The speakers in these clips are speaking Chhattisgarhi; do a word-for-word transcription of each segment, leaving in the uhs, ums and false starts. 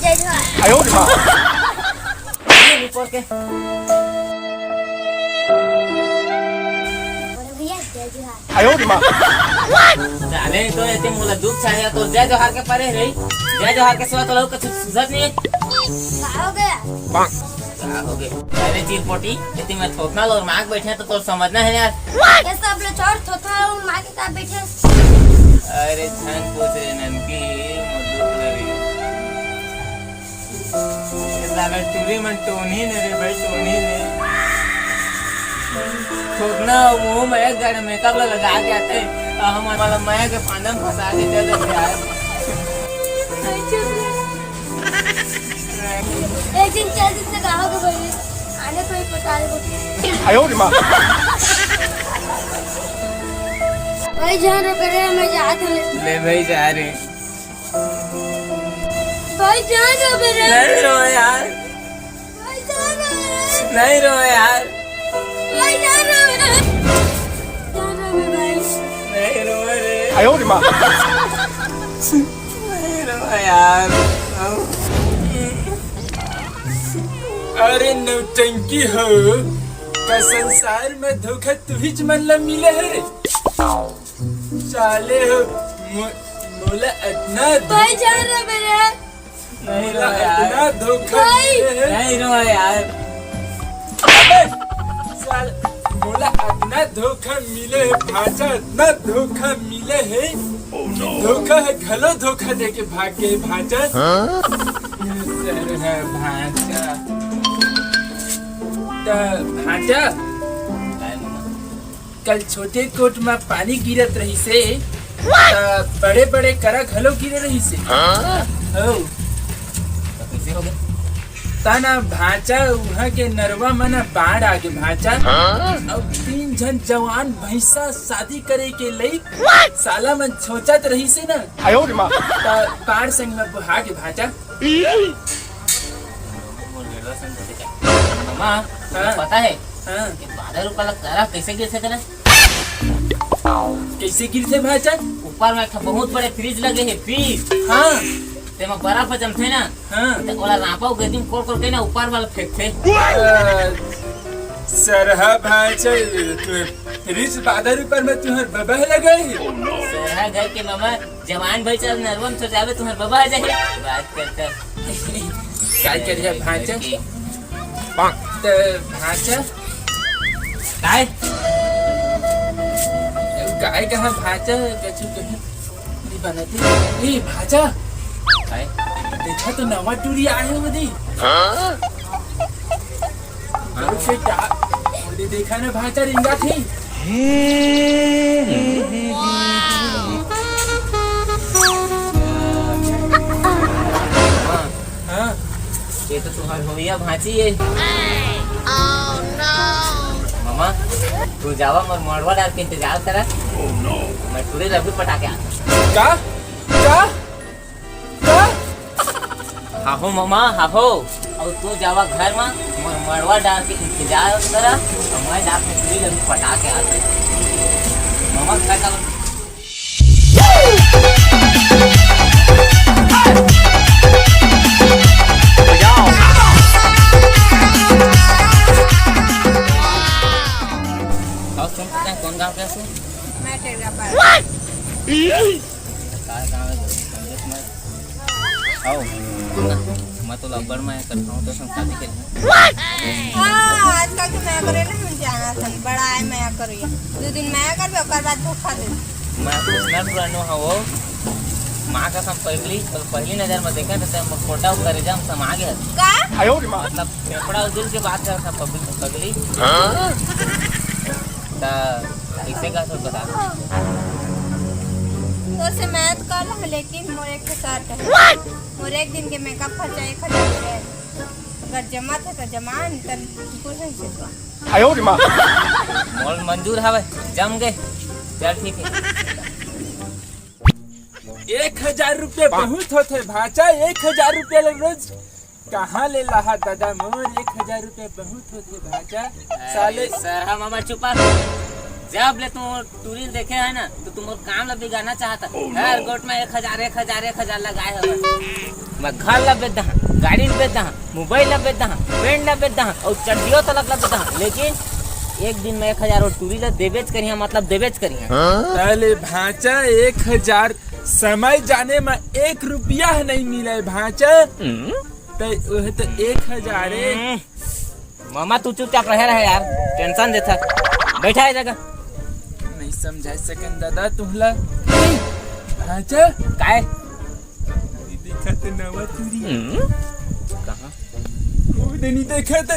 जय जोहार। आयो रे माँ। ये ऊपर के। बोलो भैया, जय जोहार। आयो रे माँ। जाने तो एती मोला दुख छाया तो जय जोहार के परे रही। जय जोहार के सिवा तो लोग कुछ सुझत नहीं है। का हो गया? का हो गए? अरे चिरपोटी, यदि मैं थोथना लोग मांग बैठे तो तोर समझना है यार। ये सब लोग छोड़, थोथना लोग मांग के का बैठे? अरे झन पूछ रे ननकी, मोर दुख लगे। ये साला टूरी मन टोनी ने रे भाई, टोनी ने। थोथना मुंह में एक गाड़ी मेकअप ला लगा के आते, और हम वाला मया के फांदा में फंसा के चल देते यार। एक दिन चल जिससे गाँव के बोले, आने को ही पता नहीं। आयो रे माँ। भाई जान रे बेरे, मैं जात हूँ। ले भाई जा रे। भाई जान रे बेरे। नहीं रो यार। भाई जान रे बेरे। नहीं रो यार। भाई जान रे बेरे। जान रे बेरे भाई। नहीं रो रे। आयो रे माँ। नहीं रो यार। अरे नौटंकी हो, का संसार में धोखा तुहिच मन ला मिले है? साले हो, मो-, मोला इतना भाई धोखा, जान रहा मेरा। नहीं मोला रो यार। इतना धोखा भाई। मिले है। नहीं रो यार। अबे, साल, मोला इतना धोखा मिले है भांचा, इतना धोखा मिले है। धोखा है, घलो धोखा दे के भाग गए भांचा। हाँ? सर है भांचा। त भांचा, कल छोटे कोट में पानी गिरत रहिसे, त बड़े बड़े करा घलो गिरे रहिसे। हाँ? हो। त कइसे हो गए? तना भांचा, उहाँ के नरवा मन बाढ़ आगे भांचा। हाँ? अब तीन झन जवान भैंसा शादी करे के लई साला मन सोचत रहिसे ना। आयो रे माँ। त बाढ़ संग में बहा के भांचा। मामा, हाँ। पता है हाँ। कि बादर ऊपर ला करा कैसे गिर सकता है? कैसे गिरथे भांचा? ऊपर में एक ठो बहुत बड़े फ्रिज लगे है, फ्रिज। हाँ। तेमा बर्फ जमथे ना, हाँ। तो ओला रापा अउ गदी में कोड़ कोड़ के ना ऊपर वाला फेंकथे। अ, सरहा भांचा, तू फ्रिज बादर ऊपर में तुहर बबा लगे है? सरहा घर के मामा, जवान भाई चल नरवा में तो जावे, तुहर बबा आ जाही। बात कर कर। काय करिया भांचा? त भांचा? काय? काय कहा भांचा? कछु कही नहीं बनती। ए भांचा। काय? देखा तो नवा टूरी आए हो दी। हाँ? अरे बेटा, ओदे देखा ना भांचा रिंगा थी। हाँ। ये तो तुम्हार होइया भांची है। मामा, तू जावा मोर मड़वा डार के इंतजार करा। मैं टूरी ला अभी पटा के आता। का? का? का? हाहो मामा, हाहो। अउ तू जावा घर मा, मोर मड़वा डार के इंतजार करा, अउ मैं जाके टूरी ला पटा के आत हूँ। मामा, घर का अउ सुन, तैं कोन गाँव के हस? मैं टेरगा पार। का गाँव है? संदेश में। आओ, सुन ना, मैं तो लब्बड़ में करता हूँ, तो संग शादी कर। हाँ, आजकल तो मया करे ना, हम जाना सन, बड़ा आए मया करो ये। दो दिन मया करबे, ओकर बाद धोखा दे। मैं कुछ ना पुरानो हवो, माँ कसम पगली, तो पहली नजर में देखा तो तैं फोटा करे जा, हम समा गया। का? आयो रे माँ। मतलब, फेफड़ा उजुल के बात करता पगली, पगली। हाँ? त कैसे का सब बता। तो से मैं तो कर लूँ, लेकिन मोर एक ठो शर्त है। मोर एक दिन के मेकअप खर्चा एक हजार रुपया है। अगर जमत हे त जमा, नहीं त कुछ नहीं सोचवा। आयो रे माँ। मोर मंजूर हवे, जम गे। चल ठीक है। एक हजार रुपये बहुत होथे भांचा, एक हजार रुपये ले रोज कहाँ ले लाहा दादा मोर, एक हजार रुपये बहुत होथे भांचा। साले सरहा मामा चुपा। जब ले तुम टूरी देखे है ना, तो तुम मोर काम ला बिगाड़ना चाहता। हर गोठ में एक हजार, एक हजार, एक हजार लगाए हो। मैं घर ला बेच दहा, गाड़ी ला बेच दहा, मोबाइल ला बेच दहा, पेंट ला बेच दहा और चड्डियों तलक ला बेच दहा, लेकिन एक दिन में एक हजार और टूरी ला देबेच करिहा, मतलब देबेच करिहा। पहले भांचा एक हजार समय जाने में एक रुपया नहीं मिले भांचा। ते ओह तो एक हजार ए। हम्म। मामा, तू चुपचाप रहे रहे यार, टेंशन देथा। बैठा है जगह। नहीं समझा सकन दादा तुहला। भांचा? काय? दिखत नवा चूड़ी। हम्म? कहाँ? वो नहीं देखत।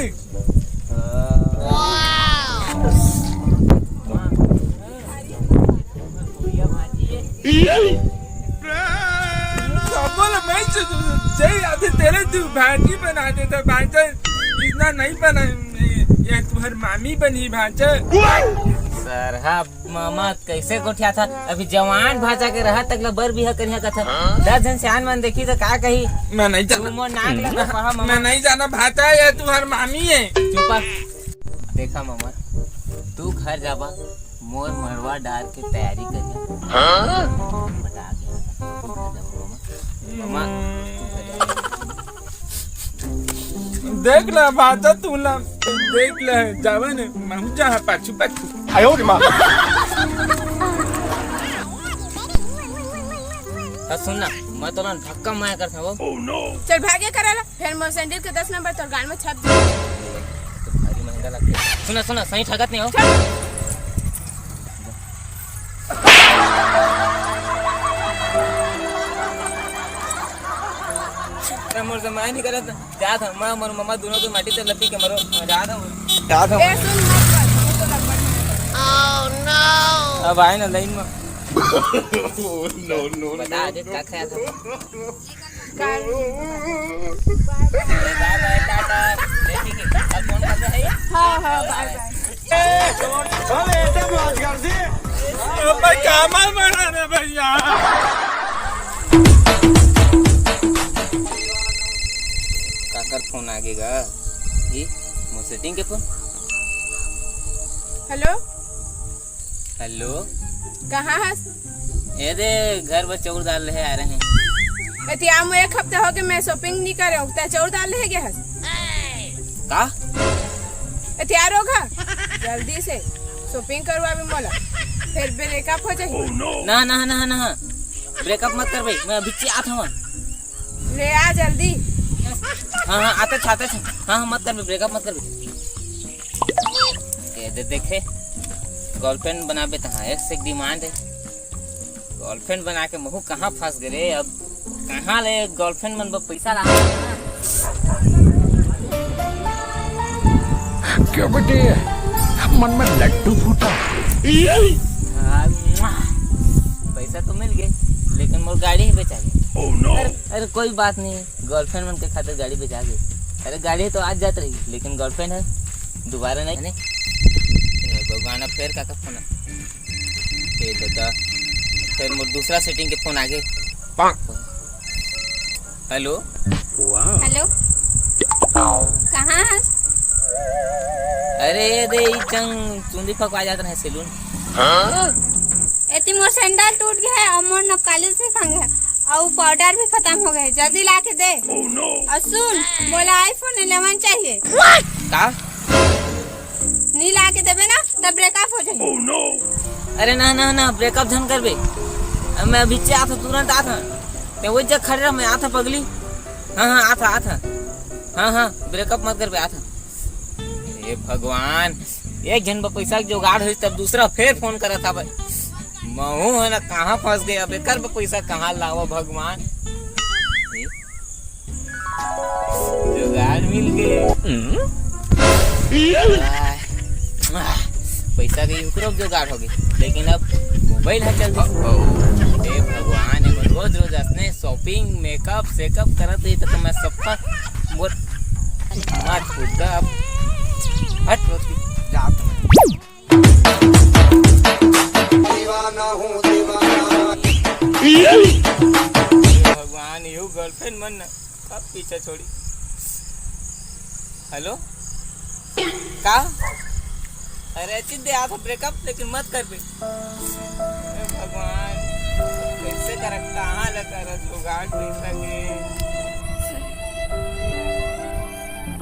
सबो ल मैं च-, जय आते तेरे तू भांजी बना देता भांचा, इतना नहीं बना, ये तुम्हार मामी बनी भांचा। सरहा मामा कैसे गोठिया था, अभी जवान भांचा के रहा तक ल बर बिहा करिया कथा। दस जन सियान मन देखी तो का कही? मैं नहीं तू जाना। मोर नाक लगा पहा मामा। मैं नहीं जाना भांचा, ये तुम्हार मामी है। चुपा। देखा मामा, तू घर जाबा, मोर मड़वा डार के तैयारी करिया। हाँ? बता दे। तू घर जाबा मामा। मामा, तू घर जाबा। देख ले भांचा तू ला, देख ले, जावे ने, महू जा पाछू पाछू। आयो रे माँ। हाँ, सुन ना, मैं तोला धक्का माया करता हूँ। चल भागे करा ला, फिर मोर सैंडल के दस नंबर तोर गाल में छप जाए। तो भारी महंगा लगता है। सुना, सुना, सही ठगत नहीं हो। अरे मोर जमाई नहीं करत, जात हम, मैं, मोर मम्मा दोनों के माटी से लपी के मरो, जात हम। जात हम। ए, सुन, मत कर, हमको लग पड़ गया। अब आए ना लाइन में। No, no, बता, no, आज no। का खाया था? अरे बाय बाय, टाटा। ले ठीक है, कल फोन कर रहे हैं। हाँ, हाँ, बाय बाय। अबे कामल बना रे भैया। काकर फोन आगे गा? ये मोर सेटिंग के फोन। हेलो। हेलो। कहाँ हस? ए दे, घर बर चाउर दाल लेहे आ रहे हैं। एतिया मोर एक हफ्ता हो गए, मैं शॉपिंग नहीं करे हूँ, तै चाउर दाल लेहे गया हस? का? एतिया रोगा, जल्दी से शॉपिंग करवा भी मोला, फिर ब्रेकअप हो जाही। ना, ना, ना, ना, ब्रेकअप मत कर भाई, मैं अभी आत हूँ। ले आ जल्दी। हाँ, हाँ, आते छे, आते छे। हाँ, हाँ, मत कर भाई, ब्रेकअप मत कर भाई। ए दे देखे, गर्लफ्रेंड बनाबे तहाँ एक से एक डिमांड है। गर्लफ्रेंड बना के महू कहाँ फंस गए रे? अब कहाँ ले गर्लफ्रेंड मन बर पैसा ला? क्यों बेटे, मन में लड्डू फूटा? हाँ, मुआ। पैसा तो मिल गए, लेकिन मोर गाड़ी ही बेचा गया। अरे, अरे कोई बात नहीं, गर्लफ्रेंड मन के खातिर गाड़ी बेचा गई। अरे गाड़ी तो आज जात रही, लेकिन गर्लफ्रेंड है, दोबारा नहीं। नहीं। ए, भगवान, अब फिर का, का फोन है? ए दादा, फिर मोर दूसरा सेटिंग के फोन आ गए। हेलो। हेलो। कहाँ हस? अरे दे, ई चंग चुंदी फकवा जात रहे सैलून। एती मोर सैंडल टूट गया है और मोर नकाली से खंग है और पाउडर भी खत्म हो गए, जल्दी ला के दे। और सुन, मोला iPhone eleven चाहिए। का? नी ला के देबे ना, तब ब्रेकअप हो जाए। अरे ना, ना, ना, ब्रेकअप झन करबे। अब मैं अभी आत हूँ, तुरंत आत हूँ। ते वही जगह खड़े रह, मैं आत हूँ पगली। हाँ, हाँ, आत हूँ, आत हूँ। हाँ, हाँ, ब्रेकअप मत करबे, आत हूँ। हे भगवान, एक झन बर पैसा के जुगाड़ होइस, तब दूसरा फिर फोन करत हवय। महू है ना, कहाँ फंस गए, अब एकर बर पैसा कहाँ लावा भगवान? जुगाड़ मिल गए। आह, आह, पैसा के इकरो जुगाड़ हो गए, लेकिन अब मोबाइल है जल्दी। हे भगवान, एमन रोज रोज असने शॉपिंग, मेकअप सेकअप करत रही, तो मैं सबका मोर मत कूद अब। हट। जात। भगवान, यू गर्लफ्रेंड मन न कब पीछा छोड़ी। हेलो, का? अरे, चित दे, आ तो ब्रेकअप, लेकिन मत कर बे। हे भगवान, कैसे करत, कहाँ ले करत जुगाड़ पैसा के?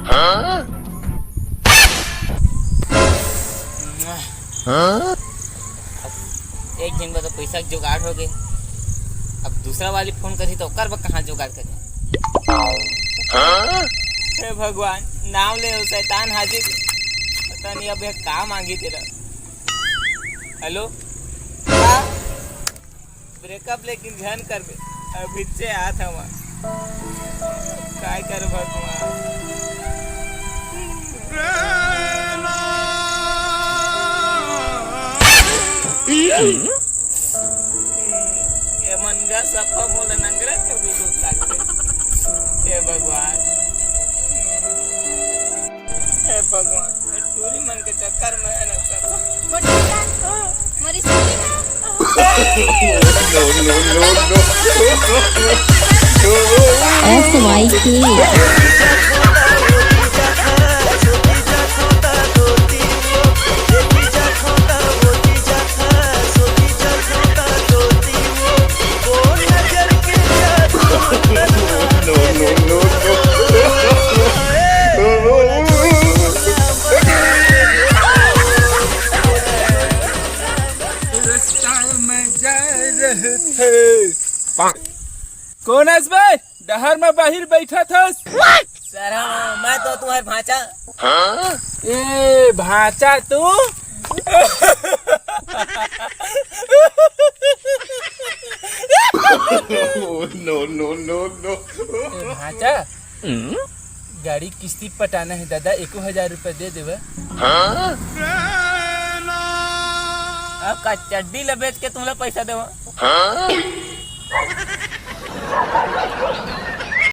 हाँ? हाँ? अब एक झन बर तो पैसा के जुगाड़ हो गए, अब दूसरा वाली फोन करही तो ओकर बर कहाँ जुगाड़ करे? हाँ? हे भगवान, नाम ले हो शैतान हाजिर, पता नहीं अब ये का मांगी तेरा। हेलो, का? ब्रेकअप लेकिन झन करबे, अभी से आत हवा। काय कर भगवान। ये मन गा सफा मोला नंगरा के भी रूप लागते। हे भगवान, हे भगवान, ये टूरी मन के चक्कर में है ना सब। मोर स्कूटी में। S Y K। रस्ता में जा रहे थे। कौन हस बे? डहर में बाहिर बैठा थस? सर, हाँ, मैं तो तुम्हारे भांचा। ए, भांचा तू? No, no, no, no। ए, भांचा? गाड़ी किस्ती पटाना है दादा, एको हजार रुपया दे देवा। अब का चड्डी ला बेच के तुमला पैसा देवा?